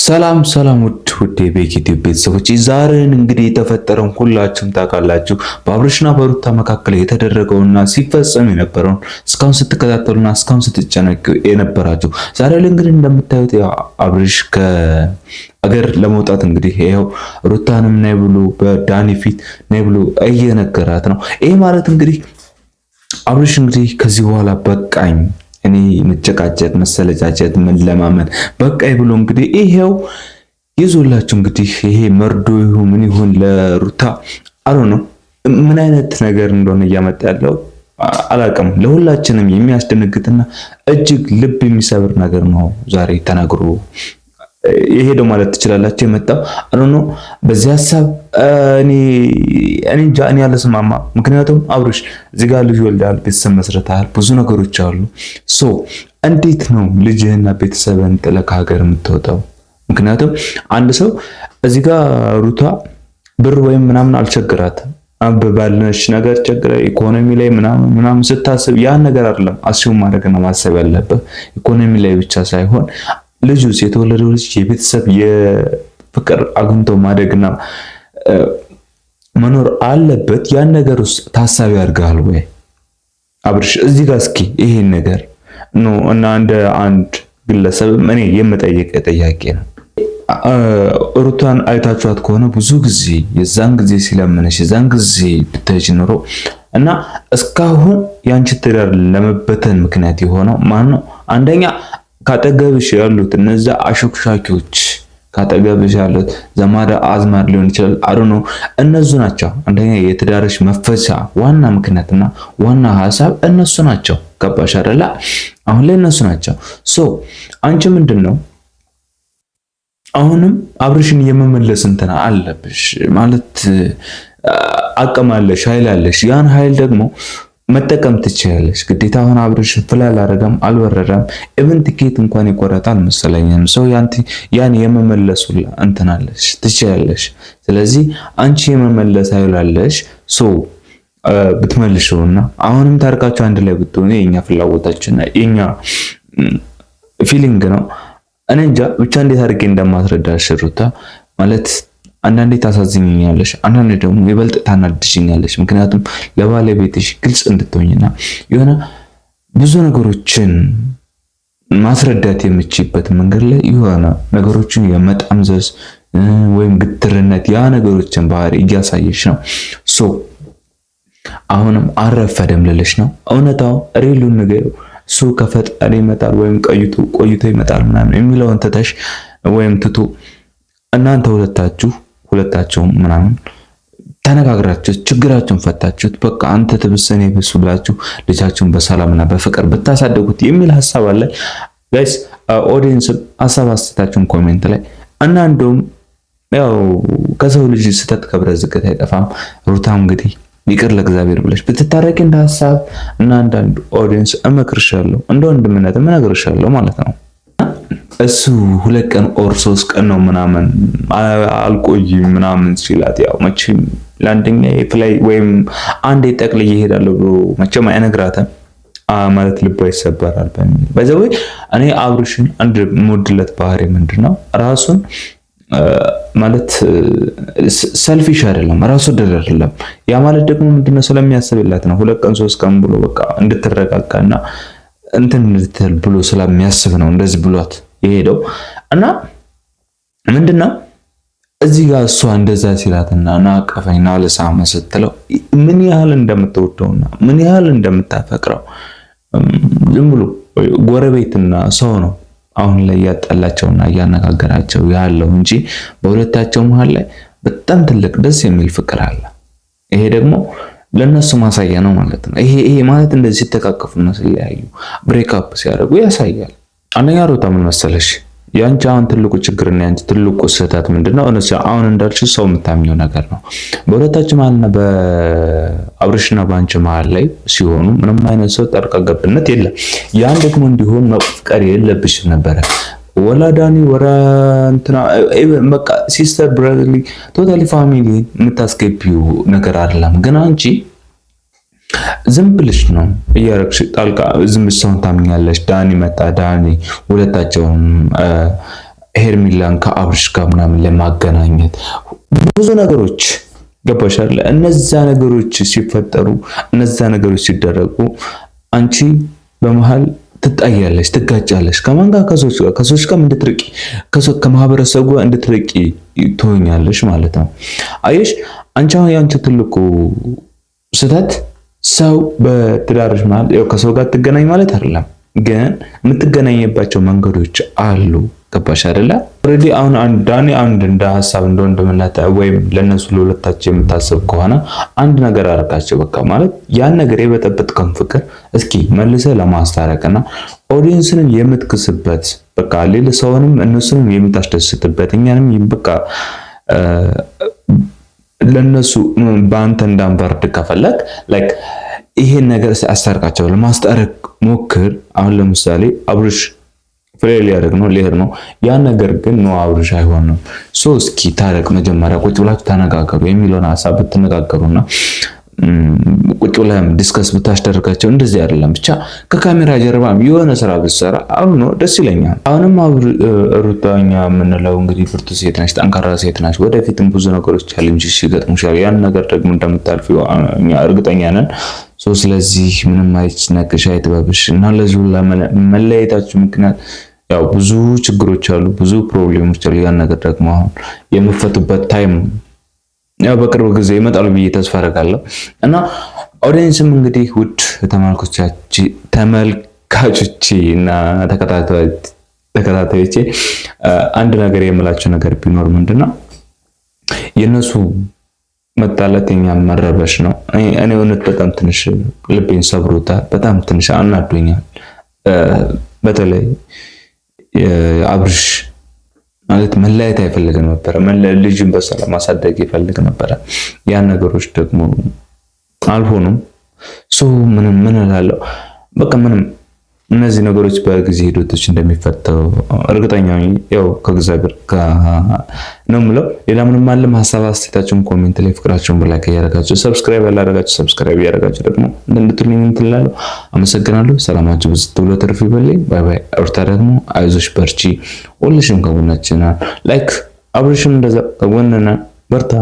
ሰላም ሰላም ውድ ውድ የቤኪ ቲዩብ ቤተሰቦች ዛሬን እንግዲህ የተፈጠረውን ሁላችሁም ታውቃላችሁ። በአብርሽና በሩታ መካከል የተደረገውና ሲፈጸም የነበረውን እስካሁን ስትከታተሉና እስካሁን ስትጨነቁ የነበራችሁ ዛሬ ላይ እንግዲህ እንደምታዩት አብርሽ ከአገር ለመውጣት እንግዲህ ይኸው ሩታንም ነይ ብሎ በዳኒ ፊት ነይ ብሎ እየነገራት ነው። ይሄ ማለት እንግዲህ አብርሽ እንግዲህ ከዚህ በኋላ በቃኝ እኔ መጨቃጨቅ፣ መሰለቻቸት፣ መለማመን በቃኝ ብሎ እንግዲህ ይሄው ይዞላችሁ እንግዲህ ይሄ መርዶ ይሁን ምን ይሁን ለሩታ አሎ ነው ምን አይነት ነገር እንደሆነ እያመጣ ያለው አላውቅም። ለሁላችንም የሚያስደነግጥና እጅግ ልብ የሚሰብር ነገር ነው ዛሬ ተናግሮ የሄደው ማለት ትችላላችሁ። የመጣው አሎ ነው በዚህ ሀሳብ እኔ እኔ እንጃ እኔ አልስማማ። ምክንያቱም አብርሽ እዚህ ጋር ልጅ ወልዳል፣ ቤተሰብ መስርተሃል፣ ብዙ ነገሮች አሉ። so እንዴት ነው ልጅህና ቤተሰብህን ጥለህ ከሀገር የምትወጣው? ምክንያቱም አንድ ሰው እዚህ ጋር ሩታ ብር ወይም ምናምን አልቸግራትም ባልነሽ ነገር ቸግረ ኢኮኖሚ ላይ ምናምን ምናምን ስታስብ ያን ነገር አይደለም assume ማድረግና ማሰብ ያለብህ ኢኮኖሚ ላይ ብቻ ሳይሆን ልጁ የተወለደው ልጅ የቤተሰብ የፍቅር አግኝቶ ማደግና መኖር አለበት። ያን ነገር ውስጥ ታሳቢ አድርገሃል ወይ አብርሽ? እዚህ ጋር እስኪ ይሄን ነገር no እና እንደ አንድ ግለሰብ እኔ የምጠይቅ ጥያቄ ነው። ሩታን አይታችኋት ከሆነ ብዙ ጊዜ የዛን ጊዜ ሲለምንሽ የዛን ጊዜ ብትሄጂ ኖሮ እና እስካሁን ያንቺ ትዳር ለመበተን ምክንያት የሆነው ማን ነው? አንደኛ ካጠገብሽ ያሉት እነዛ አሾክሻኪዎች ካጠገብሽ ያሉት ዘማዳ አዝማድ ሊሆን ይችላል አዶ ነው እነሱ ናቸው። አንደኛ የትዳርሽ መፈቻ ዋና ምክንያትና ዋና ሀሳብ እነሱ ናቸው። ገባሽ አይደለ? አሁን ላይ እነሱ ናቸው። so አንቺ ምንድን ነው አሁንም አብርሽን የመመለስ እንትና አለብሽ ማለት አቅም አለሽ፣ ኃይል አለሽ። ያን ኃይል ደግሞ መጠቀም ትችላለሽ። ግዴታ አሁን አብርሽ fly አላረገም አልበረረም። even ትኬት እንኳን የቆረጠ አልመሰለኝም። ሰው ያን የመመለሱ እንትናለሽ ትችላለሽ። ስለዚህ አንቺ የመመለስ ኃይል so ብትመልሽውና አሁንም ታርቃችሁ አንድ ላይ ብትሆኑ የኛ ፍላጎታችን የኛ feeling ነው። እኔ እንጃ ብቻ እንዴት አድርጌ እንደማስረዳሽ ሩታ ማለት አንዳንዴ ታሳዝኝኛለሽ፣ አንዳንዴ ደግሞ ይበልጥ ታናድጅኛለሽ። ምክንያቱም ለባለቤትሽ ግልጽ እንድትሆኝና የሆነ ብዙ ነገሮችን ማስረዳት የምችይበት መንገድ ላይ የሆነ ነገሮችን የመጠምዘዝ ወይም ግትርነት ያ ነገሮችን ባህሪ እያሳየሽ ነው። so አሁንም አረፈደም ልልሽ ነው። እውነታው real ኡን ንገሪው። እሱ ከፈጣሪ ይመጣል ወይም ቆይቶ ቆይቶ ይመጣል ምናምን የሚለውን ትተሽ ወይም ትቶ እናንተ ሁለታችሁ ሁለታቸውም ምናምን ተነጋግራችሁ ችግራችሁን ፈታችሁት በቃ አንተ ትብስ እኔ ብስ ብላችሁ ልጃችሁን በሰላምና በፍቅር ብታሳደጉት የሚል ሀሳብ አለ። guys audience ሀሳብ አስተያየታችሁን comment ላይ እና እንደውም ያው ከሰው ልጅ ስህተት ከብረት ዝገት አይጠፋም። ሩታም እንግዲህ ይቅር ለእግዚአብሔር ብለሽ ብትታረቂ እንደ ሀሳብ እና አንዳንድ audience እመክርሻለሁ፣ እንደ ወንድምነት እነግርሻለሁ ማለት ነው። እሱ 2 ቀን or 3 ቀን ነው ምናምን አልቆይም ምናምን ሲላት፣ ያው መቼም ለአንደኛ የ fly ወይም አንዴ ጠቅልዬ እሄዳለሁ ብሎ መቼም አይነግራትም ማለት ልቧ ይሰበራል በሚል by the way እኔ አብርሽን አንድ የምወድለት ባህሪ ምንድን ነው ራሱን ማለት selfish አይደለም፣ ራሱ ወዳድ አይደለም። ያ ማለት ደግሞ ምንድነው ስለሚያስብላት ነው። 2 ቀን 3 ቀን ብሎ በቃ እንድትረጋጋና እንትን እንድትል ብሎ ስለሚያስብ ነው እንደዚህ ብሏት የሄደው። እና ምንድነው እዚህ ጋር እሷ እንደዛ ሲላትና ና አቀፈኝ ና ልሳመ ስትለው ምን ያህል እንደምትወደውና ምን ያህል እንደምታፈቅረው ዝም ብሎ ጎረቤትና ሰው ነው አሁን ላይ እያጣላቸውና እያነጋገራቸው ያለው እንጂ በሁለታቸው መሃል ላይ በጣም ትልቅ ደስ የሚል ፍቅር አለ። ይሄ ደግሞ ለነሱ ማሳያ ነው ማለት ነው። ይሄ ማለት እንደዚህ ሲተቃቀፉና ሲለያዩ break up ሲያደርጉ ያሳያል። አንደኛ ሩታ ምን መሰለሽ፣ ያንቺ አሁን ትልቁ ችግርና ያንቺ ትልቁ ስህተት ምንድነው? እነሱ አሁን እንዳልሽ ሰው የምታምኘው ነገር ነው። በሁለታችሁ መሀልና በአብርሽና በአንቺ መሀል ላይ ሲሆኑ ምንም አይነት ሰው ጣልቃ ገብነት የለም። ያን ደግሞ እንዲሆን መፍቀር የለብሽም ነበረ። ወላ ዳኒ ወራ እንትና በቃ sister brotherly totally family የምታስገቢው ነገር አይደለም። ግን አንቺ ዝም ብለሽ ነው እያረግሽ ጣልቃ ዝም ብለሽ ሰውን ታምኛለሽ። ዳኒ መጣ፣ ዳኒ ሁለታቸውም ሄርሚላን ከአብርሽ ጋር ምናምን ለማገናኘት ብዙ ነገሮች ገባሻል። እነዛ ነገሮች ሲፈጠሩ፣ እነዛ ነገሮች ሲደረጉ አንቺ በመሃል ትጣያለሽ፣ ትጋጫለሽ። ከማን ጋር? ከሰዎች ጋር። ከሰዎች ጋር እንድትርቂ፣ ከማህበረሰቡ ጋር እንድትርቂ ትሆኛለሽ ማለት ነው። አየሽ፣ አንቺ አሁን ያንቺ ትልቁ ስህተት ሰው በትዳርሽ ማለት ያው ከሰው ጋር ትገናኝ ማለት አይደለም፣ ግን የምትገናኝባቸው መንገዶች አሉ። ገባሽ አይደለ? Already አሁን ዳኒ አንድ እንደ ሀሳብ እንደ ወንድምነት ወይም ለነሱ ለሁለታቸው የምታስብ ከሆነ አንድ ነገር አደረጋቸው። በቃ ማለት ያን ነገር የበጠበጥከውን ፍቅር እስኪ መልሰ ለማስታረቅና ኦዲየንስንም የምትክስበት፣ በቃ ሌላ ሰውንም እነሱንም የምታስደስትበት፣ እኛንም በቃ ለነሱ በአንተ እንዳንፈርድ ከፈለግ like ይሄን ነገር አስታርቃቸው፣ ለማስታረቅ ሞክር። አሁን ለምሳሌ አብርሽ ፍሬ ሊያደርግ ነው፣ ሊሄድ ነው። ያን ነገር ግን ነው አብርሽ አይሆንም። So እስኪ ታረቅ፣ መጀመሪያ ቁጭ ብላችሁ ተነጋገሩ የሚለውን ሀሳብ ብትነጋገሩና ቁጭ ብለህም discuss ብታስደርጋቸው፣ እንደዚህ አይደለም ብቻ ከካሜራ ጀርባም የሆነ ስራ ብትሰራ አሁን ነው ደስ ይለኛል። አሁንም ሩታኛ የምንለው እንግዲህ ብርቱ ሴት ነች፣ ጠንካራ ሴት ነች። ወደፊትም ብዙ ነገሮች challenge ይገጥሙሻል። ያን ነገር ደግሞ እንደምታልፊ እኛ እርግጠኛ ነን። So ስለዚህ ምንም አይጨንቅሽ፣ አይጥበብሽ እና ለዚህ ሁላ መለያየታችሁ ምክንያት ያው ብዙ ችግሮች አሉ፣ ብዙ problem ኦች አሉ። ያን ነገር ደግሞ አሁን የምፈቱበት time ያው በቅርብ ጊዜ ይመጣሉ ብዬ ተስፋ አደርጋለሁ። እና audience ም እንግዲህ ውድ ተመልካቾቼ እና ተከታታዮቼ አንድ ነገር የምላቸው ነገር ቢኖር ምንድነው፣ የእነሱ መጣላት የኛ መረበሽ ነው። እኔ እውነት በጣም ትንሽ ልቤን ሰብሮታል። በጣም ትንሽ አናዶኛል። በተለይ አብርሽ ማለት መለያየት አይፈልግም ነበረ። ልጅን በሰላም ማሳደግ ይፈልግ ነበረ። ያን ነገሮች ደግሞ አልሆኑም። So ምንም ምን እላለሁ፣ በቃ ምንም እነዚህ ነገሮች በጊዜ ሂደቶች እንደሚፈተው እርግጠኛ ያው ከእግዚአብሔር ነው የምለው። ሌላ ምንም አለም። ሀሳብ አስተያየታችሁን comment ላይ፣ ፍቅራችሁን በ like እያደረጋችሁ፣ subscribe ያላደረጋችሁ subscribe እያደረጋችሁ ደግሞ እንድትሉኝ እንትን እላለሁ። አመሰግናለሁ። ሰላማችሁ ብዙ ብሎ ትርፍ ይበልኝ። Bye bye። ሩታ ደግሞ አይዞሽ በርቺ፣ ሁልሽም ከጎናችን። Like አብርሽም እንደዛ ከጎንና በርታ።